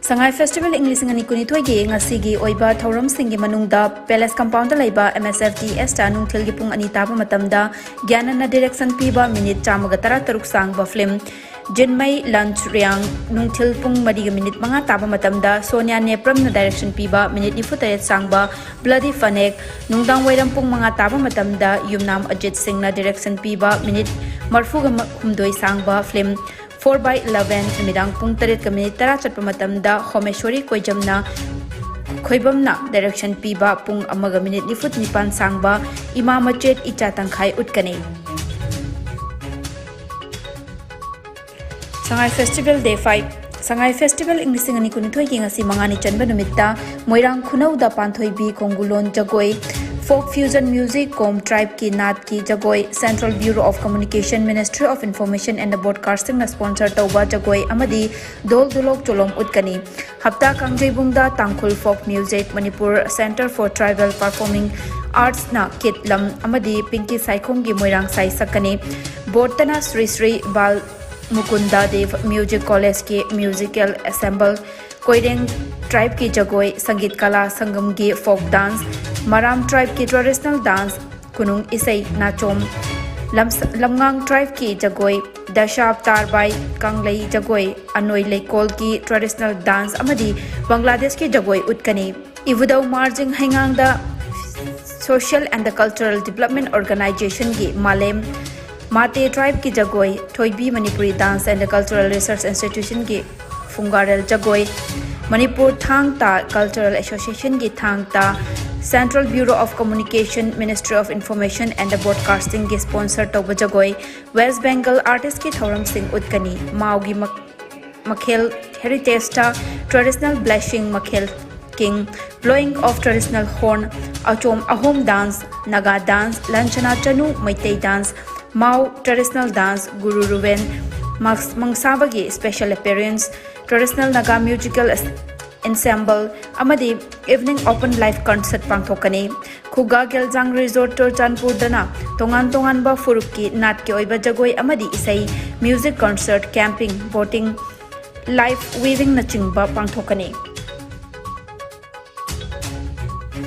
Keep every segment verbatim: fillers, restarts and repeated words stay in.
ꯁꯉꯥꯏ festival ꯏꯪ ꯂꯤꯁꯤꯡ ꯑꯅꯤ ꯀꯨꯟꯅꯤꯊꯣꯏꯒꯤ ꯉꯁꯤꯒꯤ ꯑꯣꯏꯕ ꯊꯧꯔꯝꯁꯤꯡꯒꯤ ꯃꯅꯨꯡꯗ ꯄꯦꯂꯦꯁ ꯀꯝꯄꯥꯎꯟꯗ ꯂꯩꯕ M S F T S ꯇ ꯅꯨꯡꯊꯤꯜꯒꯤ ꯄꯨꯡ ꯑꯅꯤ ꯇꯥꯕ ꯃꯇꯝꯗ ꯒ꯭ꯌꯥꯅꯟꯅ ꯗꯤꯔꯦꯛꯁꯟ ꯄꯤꯕ ꯃꯤꯅꯤꯠ ꯆꯥꯝꯃꯒ ꯇꯔꯥꯇꯔꯨꯛ ꯁꯥꯡꯕ ꯐꯤꯂꯝ ꯖꯤꯟꯃꯩ ꯂꯟꯆ ꯔꯤꯌꯥꯡ, ꯅꯨꯡꯊꯤꯜ ꯄꯨꯡ ꯃꯔꯤꯒ ꯃꯤꯅꯤꯠ ꯃꯉꯥ ꯇꯥꯕ ꯃꯇꯝꯗ ꯁꯣꯅꯤꯌꯥ ꯅꯦꯄ꯭ꯔꯝꯅ ꯗꯥꯏꯔꯦꯛꯁꯟ ꯄꯤꯕ ꯃꯤꯅꯤꯠ ꯅꯤꯐꯨ ꯇꯔꯦꯠ ꯁꯥꯡꯕ ꯕ꯭ꯂꯗꯤ ꯐꯅꯦꯛ, ꯅꯨꯡꯗꯥꯡ ꯋꯥꯏꯔꯝ ꯄꯨꯡ ꯃꯉꯥ ꯇꯥꯕ ꯃꯇꯝꯗ ꯌꯨꯝꯅꯥꯝ ꯑꯖꯤꯠ ꯁꯤꯡꯅ ꯗꯥꯏꯔꯦꯛꯁꯟ ꯄꯤꯕ ꯃꯤꯅꯤꯠ ꯃꯔꯐꯨꯒ ꯍꯨꯝꯗꯣꯏ ꯁꯥꯡꯕ ꯐꯤꯂꯝ Four by eleven, ꯅꯨꯃꯤꯗꯥꯡ ꯄꯨꯡ ꯇꯔꯦꯠꯀ ꯃꯤꯅꯤꯠ ꯇꯔꯥ ꯆꯠꯄ ꯃꯇꯝꯗ ꯍꯣꯃꯦꯁꯣꯔꯤ ꯀꯣꯏꯖꯝꯅ, ꯈꯣꯏꯕꯝꯅ ꯗꯥꯏꯔꯦꯛꯁꯟ ꯄꯤꯕ ꯄꯨꯡ ꯑꯃꯒ ꯃꯤꯅꯤꯠ ꯅꯤꯐꯨ ꯅꯤꯄꯥꯟ ꯁꯥꯡꯕ ꯏꯃꯥ ꯃꯆꯦꯠ ꯏꯆꯥ ꯇꯪꯈꯥꯏ ꯎꯠꯀꯅꯤ꯫ ꯁꯉꯥꯏ ꯐꯦꯁꯇꯤꯚꯦꯜ ꯗꯦ ꯐꯥꯏꯚ꯫ ꯁꯉꯥꯏ ꯐꯦꯁꯇꯤꯚꯦꯜ ꯏꯪ ꯂꯤꯁꯤꯡ ꯑꯅꯤ ꯀꯨꯟꯅꯤꯊꯣꯏꯒꯤ ꯉꯁꯤ ꯃꯉꯥꯅꯤ ꯆꯟꯕ ꯅꯨꯃꯤꯠꯇ ꯃꯣꯏꯔꯥꯡ ꯈꯨꯅꯧꯗ ꯄꯥꯟꯊꯣꯏꯕꯤ ꯈꯣꯡꯒꯨꯂꯣꯟ ꯖꯒꯣꯏ, ꯐꯣꯛ ꯐ꯭ꯌꯨꯖꯟ ꯃ꯭ꯌꯨꯖꯤꯛ ꯀꯣꯝ ꯇ꯭ꯔꯥꯏꯕꯀꯤ ꯅꯥꯠꯀꯤ ꯖꯒꯣꯏ, Central Bureau of Communication, Ministry of Information and Broadcasting ꯅ ꯁ꯭ꯄꯣꯟꯁꯔ ꯇꯧꯕ ꯖꯒꯣꯏ ꯑꯃꯗꯤ ꯙꯣꯜ ꯙꯨꯂꯣꯛ ꯆꯣꯂꯣꯝ ꯎꯠꯀꯅꯤ꯫ ꯍꯞꯇꯥ ꯀꯥꯡꯖꯩꯕꯨꯡꯗ Tangkhul folk music, Manipur Centre for Tribal Performing Arts ꯅ ꯀꯤꯠ ꯂꯝ ꯑꯃꯗꯤ ꯄꯤꯡꯀꯤ ꯁꯥꯏꯈꯣꯝꯒꯤ ꯃꯣꯏꯔꯥꯡ ꯁꯥꯏ ꯁꯛꯀꯅꯤ꯫ ꯕꯣꯔꯗꯇꯅ ꯁ꯭ꯔꯤ ꯁ꯭ꯔꯤ ꯕꯥꯜ ꯃꯨꯀꯨꯟꯗ ꯗꯦꯕ ꯃ꯭ꯌꯨꯖꯤꯛ ꯀꯣꯂꯦꯖꯀꯤ ꯃ꯭ꯌꯨꯖꯤꯀꯦꯜ ꯑꯦꯁꯦꯝꯕꯜ, ꯀꯣꯏꯔꯦꯡ ꯇ꯭ꯔꯥꯏꯕꯀꯤ ꯖꯒꯣꯏ, ꯁꯪꯒꯤꯠ ꯀꯂꯥ ꯁꯪꯒꯝꯒꯤ ꯐꯣꯛ ꯗꯥꯟꯁ, ꯃꯔꯥꯝ ꯇ꯭ꯔꯥꯏꯕꯀꯤ ꯇ꯭ꯔꯦꯗꯤꯁꯅꯦꯜ ꯗꯥꯟꯁ, ꯈꯨꯅꯨꯡ ꯏꯁꯩ ꯅꯥꯆꯣꯝ, ꯂꯝꯁ-, ꯂꯝꯉꯥꯡ ꯇ꯭ꯔꯥꯏꯕꯀꯤ ꯖꯒꯣꯏ, ꯗꯁꯥꯕ ꯇꯥꯔꯕꯥꯏ, ꯀꯪꯂꯩ ꯖꯒꯣꯏ, ꯑꯅꯣꯏ ꯂꯩꯀꯣꯜꯒꯤ ꯇ꯭ꯔꯦꯗꯤꯁꯅꯦꯜ ꯗꯥꯟꯁ ꯑꯃꯗꯤ ꯕꯪꯒ꯭ꯂꯥꯗꯦꯁꯀꯤ ꯖꯒꯣꯏ ꯎꯠꯀꯅꯤ꯫ ꯏꯕꯨꯙꯧ Marjing ꯍꯩꯉꯥꯡꯗ Social and Cultural Development Organization ꯒꯤ ꯃꯥꯂꯦꯝ ꯃꯥꯇꯦ ꯇ꯭ꯔꯥꯏꯕꯀꯤ ꯖꯒꯣꯏ, ꯊꯣꯏꯕꯤ Manipuri Dance and Cultural Research Institution ꯒꯤ ꯐꯨꯡꯒꯥꯔꯦꯜ ꯖꯒꯣꯏ, ꯃꯅꯤꯄꯨꯔ ꯊꯥꯡ ꯇꯥ Cultural Association ꯒꯤ ꯊꯥꯡ ꯇꯥ, Central Bureau of Communication, Ministry of Information and Broadcasting ꯒꯤ ꯁ꯭ꯄꯣꯟꯁꯔ ꯇꯧꯕ ꯖꯒꯣꯏ, West Bengal artist ꯀꯤ ꯊꯧꯔꯝꯁꯤꯡ ꯎꯠꯀꯅꯤ꯫ ꯃꯥꯎꯒꯤ ꯃꯛ-, ꯃꯈꯦꯜ ꯍꯦꯔꯤꯇꯦꯖꯇ traditional blessing ꯃꯈꯦꯜ king, blowing of traditional horn, ꯑꯆꯣꯝ ꯑꯍꯣꯝ dance, Naga dance, ꯂꯟꯁꯅꯥ Chanu Meitei dance, Mao traditional dance, Guru ꯔꯨꯕꯦꯟ ꯃꯪꯁꯥꯕꯒꯤ special appearance, traditional Naga musical ensemble ꯑꯃꯗꯤ evening open live concert ꯄꯥꯡꯊꯣꯛꯀꯅꯤ꯫ ꯈꯨꯒꯥ ꯒꯦꯜꯖꯥꯡ Resort ꯆꯨꯔꯆꯥꯟꯄꯨꯔꯗꯅ ꯇꯣꯉꯥꯟ ꯇꯣꯉꯥꯟꯕ ꯐꯨꯔꯨꯞꯀꯤ ꯅꯥꯠꯀꯤ ꯑꯣꯏꯕ ꯖꯒꯣꯏ ꯑꯃꯗꯤ ꯏꯁꯩ, music concert, camping, boating, life weavingꯅꯆꯤꯡꯕ ꯄꯥꯡꯊꯣꯛꯀꯅꯤ꯫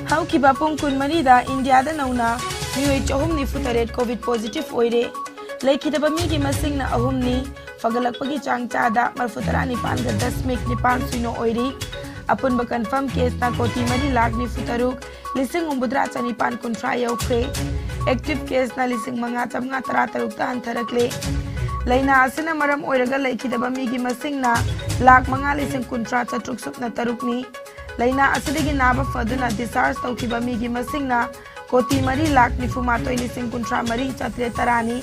ꯍꯧꯈꯤꯕ ꯄꯨꯡ ꯀꯨꯟꯃꯔꯤꯗ ꯏꯟꯗꯤꯌꯥꯗ ꯅꯧꯅ ꯃꯤꯑꯣꯏ ꯆꯍꯨꯝ ꯅꯤꯐꯨ ꯇꯔꯦꯠ COVID positive ꯑꯣꯏꯔꯦ꯫ ꯂꯩꯈꯤꯗꯕ ꯃꯤꯒꯤ ꯃꯁꯤꯡꯅ ꯑꯍꯨꯝꯅꯤ꯫ ꯐꯒꯠꯂꯛꯄꯒꯤ ꯆꯥꯡ ꯆꯥꯗ ꯃꯔꯤꯐꯨ ꯇꯔꯥ ꯅꯤꯄꯥꯟꯒ ꯗꯁꯃꯤꯛ ꯅꯤꯄꯥꯟ ꯁꯤꯅꯣ ꯑꯣꯏꯔꯤ꯫ ꯑꯄꯨꯟꯕ confirm caseꯅ ꯀꯣꯇꯤ ꯃꯔꯤ ꯂꯥꯈ ꯅꯤꯐꯨ ꯇꯔꯨꯛ ꯂꯤꯁꯤꯡ ꯍꯨꯝꯐꯨꯇꯔꯥ ꯆꯅꯤꯄꯥꯟ ꯀꯨꯟꯊ꯭ꯔꯥ ꯌꯧꯈ꯭ꯔꯦ꯫ Active caseꯅ ꯂꯤꯁꯤꯡ ꯃꯉꯥ ꯆꯥꯝꯃꯉꯥ ꯇꯔꯥ ꯇꯔꯨꯛꯇ ꯍꯟꯊꯔꯛꯂꯦ꯫ ꯂꯥꯏꯅꯥ ꯑꯁꯤꯅ ꯃꯔꯝ ꯑꯣꯏꯔꯒ ꯂꯩꯈꯤꯗꯕ ꯃꯤꯒꯤ ꯃꯁꯤꯡꯅ ꯂꯥꯈ ꯃꯉꯥ ꯂꯤꯁꯤꯡ ꯀꯨꯟꯊ꯭ꯔꯥ ꯆꯥꯇ꯭ꯔꯨꯛ ꯁꯨꯞꯅ ꯇꯔꯨꯛꯅꯤ꯫ ꯂꯥꯏꯅꯥ ꯑꯁꯤꯗꯒꯤ ꯅꯥꯕ ꯐꯗꯨꯅ discharge ꯇꯧꯈꯤꯕ ꯃꯤꯒꯤ ꯃꯁꯤꯡꯅ ꯀꯣꯇꯤ ꯃꯔꯤ ꯂꯥꯈ ꯅꯤꯐꯨ ꯃꯥꯊꯣꯏ ꯂꯤꯁꯤꯡ ꯀꯨꯟꯊ꯭ꯔꯥ ꯃꯔꯤ ꯆꯥꯇ꯭ꯔꯦꯠ ꯇꯔꯥꯅꯤ꯫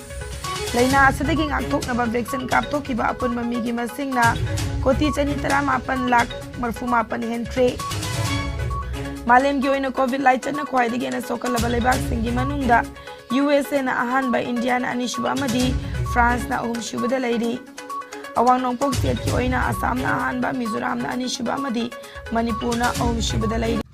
ꯂꯥꯏꯅꯥ ꯑꯁꯤꯗꯒꯤ ꯉꯥꯛꯊꯣꯛꯅꯕ vaccine ꯀꯥꯞꯊꯣꯛꯈꯤꯕ ꯑꯄꯨꯟꯕ ꯃꯤꯒꯤ ꯃꯁꯤꯡꯅ ꯀꯣꯇꯤ ꯆꯅꯤ ꯇꯔꯥꯃꯥꯄꯟ ꯂꯥꯈ ꯃꯔꯤꯐꯨ ꯃꯥꯄꯟ ꯍꯦꯟꯈ꯭ꯔꯦ꯫ ꯃꯥꯂꯦꯝꯒꯤ ꯑꯣꯏꯅ COVID ꯂꯥꯏꯆꯠꯅ ꯈ꯭ꯋꯥꯏꯗꯒꯤ ꯍꯦꯟꯅ ꯁꯣꯛꯍꯜꯂꯕ ꯂꯩꯕꯥꯛꯁꯤꯡꯒꯤ ꯃꯅꯨꯡꯗ USAꯅ ꯑꯍꯥꯟꯕ, ꯏꯟꯗꯤꯌꯥꯅ ꯑꯅꯤꯁꯨꯕ ꯑꯃꯗꯤ ꯐ꯭ꯔꯥꯟꯁꯅ ꯑꯍꯨꯝꯁꯨꯕꯗ ꯂꯩꯔꯤ꯫ ꯑꯋꯥꯡ ꯅꯣꯡꯄꯣꯛ stateꯀꯤ ꯑꯣꯏꯅ ꯑꯁꯥꯝꯅ ꯑꯍꯥꯟꯕ, ꯃꯤꯖꯣꯔꯥꯝꯅ ꯑꯅꯤꯁꯨꯕ ꯑꯃꯗꯤ ꯃꯅꯤꯄꯨꯔꯅ ꯑꯍꯨꯝꯁꯨꯕꯗ ꯂꯩꯔꯤ꯫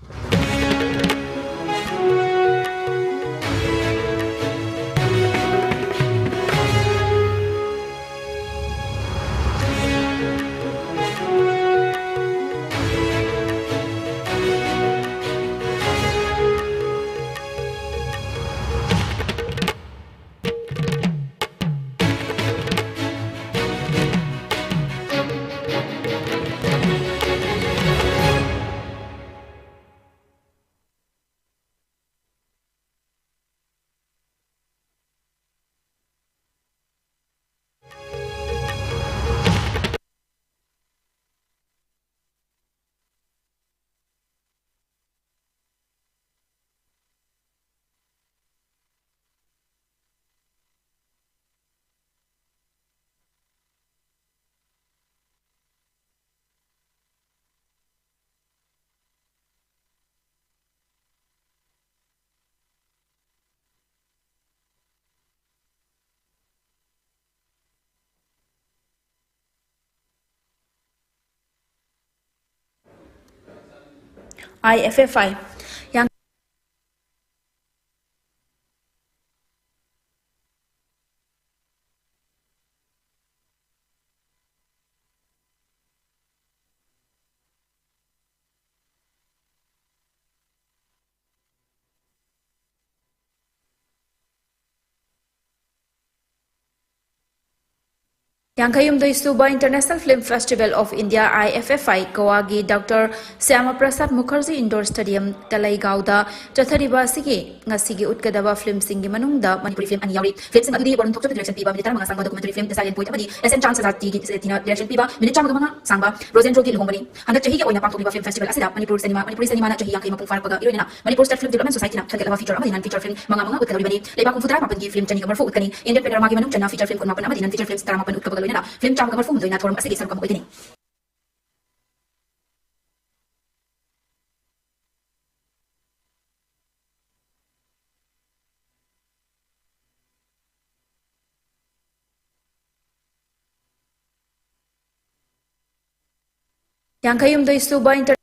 ꯌꯥꯡꯈꯩꯍꯨꯝꯗꯣꯏ ꯁꯨꯕ International Film Festival of India, I F F I, ꯒꯣꯋꯥꯒꯤ doctor Shyama Prasad Mukherjee indoor stadium, ꯇꯂꯩꯒꯥꯎꯗ ꯆꯠꯊꯔꯤꯕ ꯑꯁꯤꯒꯤ ꯉꯁꯤꯒꯤ ꯎꯠꯀꯗꯕ ꯐꯤꯂꯝꯁꯤꯡꯒꯤ ꯃꯅꯨꯡꯗ ꯃꯅꯤꯄꯨꯔꯤ ꯐꯤꯂꯝ ꯑꯅꯤ ꯌꯥꯎꯔꯤ꯫ ꯐꯤꯂꯝꯁꯤꯡ ꯑꯗꯨꯗꯤ ꯋꯥꯔꯨꯟ ꯊꯣꯛꯆꯣꯝꯅ ꯗꯤꯔꯦꯛꯁꯟ ꯄꯤꯕ ꯃꯤꯅꯤꯠ ꯇꯔꯥꯃꯉꯥ ꯁꯥꯡꯕ ꯗꯣꯀꯨꯃꯦꯟꯇꯔꯤ ꯐꯤꯂꯝ ꯗ ꯁꯥꯏꯂꯦꯟꯠ ꯕꯣꯏ ꯑꯃꯗꯤ S N ꯆꯥꯟ ꯁꯖꯥꯇꯤꯒꯤ ꯁꯖꯥꯇꯤꯅ ꯗꯤꯔꯦꯛꯁꯟ ꯄꯤꯕ ꯃꯤꯅꯤꯠ ꯆꯥꯝꯃꯒ ꯃꯉꯥ ꯁꯥꯡꯕ ꯔꯣꯖꯦꯟꯗ꯭ꯔꯣꯒꯤ ꯂꯨꯍꯣꯡꯕꯅꯤ꯫ ꯍꯟꯗꯛ ꯆꯍꯤꯒꯤ ꯑꯣꯏꯅ ꯄꯥꯡꯊꯣꯛꯂꯤꯕ ꯐꯤꯂꯝ ꯐꯦꯁꯇꯤꯚꯦꯜ ꯑꯁꯤꯗ ꯃꯅꯤꯄꯨꯔ ꯁꯤꯅꯦꯃꯥ, ꯃꯅꯤꯄꯨꯔꯤ ꯁꯤꯅꯦꯃꯥꯅ ꯆꯍꯤ ꯌꯥꯡꯈꯩ ꯃꯄꯨꯡ ꯐꯥꯔꯛꯄꯒ ꯏꯔꯣꯏꯅꯅ ꯃꯅꯤꯄꯨꯔ ꯁ꯭ꯇꯦꯠ ꯐꯤꯂꯝ ꯗꯤꯕ꯭ꯂꯞꯃꯦꯟ ꯁꯣꯁꯥꯏꯇꯤꯅ ꯈꯟꯒꯠꯂꯕ ꯐꯤꯆꯔ ꯑꯃꯗꯤ ꯅꯟ ꯐꯤꯆꯔ ꯐꯤꯂꯝ ꯃꯉꯥ ꯃꯉꯥ ꯎꯠꯀꯗꯧꯔꯤꯕꯅꯤ꯫ ꯂꯩꯕꯥꯛ ꯍꯨꯝꯐꯨꯇꯔꯥ ꯃꯥꯄꯟꯒꯤ ꯐꯤꯂꯝ ꯆꯅꯤꯒ ꯃꯔꯤꯐꯨ ꯎꯠꯀꯅꯤ꯫ ꯏꯟꯗꯤꯌꯟ ꯐꯤꯂꯝ ꯗ꯭ꯔꯃꯥꯒꯤ ꯃꯅꯨꯡ ꯆꯟꯅ ꯐꯤꯆꯔ ꯐꯤꯂꯝ ꯀꯨꯟꯃꯥꯄꯟ ꯑꯃꯗꯤ ꯅꯟ ꯐꯤꯆꯔ ꯐꯤꯂꯝ ꯇꯔꯥꯃꯥꯄꯟ ꯎꯠꯄꯒ ꯂꯣꯏꯅꯅ ꯐꯤꯂꯝ ꯆꯥꯝꯃꯒ ꯃꯔꯤꯐꯨ ꯍꯨꯝꯗꯣꯏꯅ ꯊꯧꯔꯝ ꯑꯁꯤꯒꯤ ꯁꯔꯨꯛ ꯑꯃ ꯑꯣꯏꯒꯅꯤ꯫ ꯌꯥꯡꯈꯩꯍꯨꯝꯗꯣꯏ ꯁꯨꯕ ꯏꯟꯇꯔ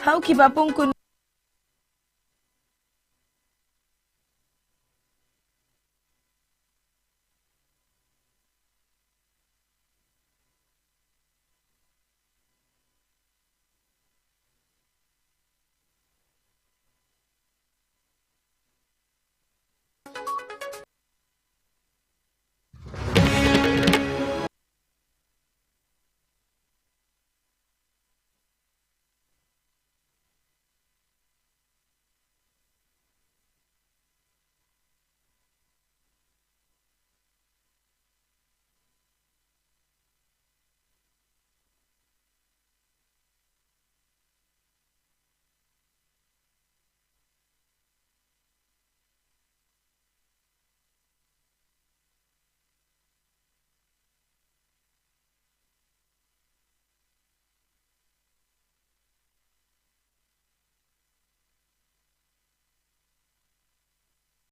ꯍꯧꯈꯤꯕ ꯄꯨꯡ ꯀꯨꯟ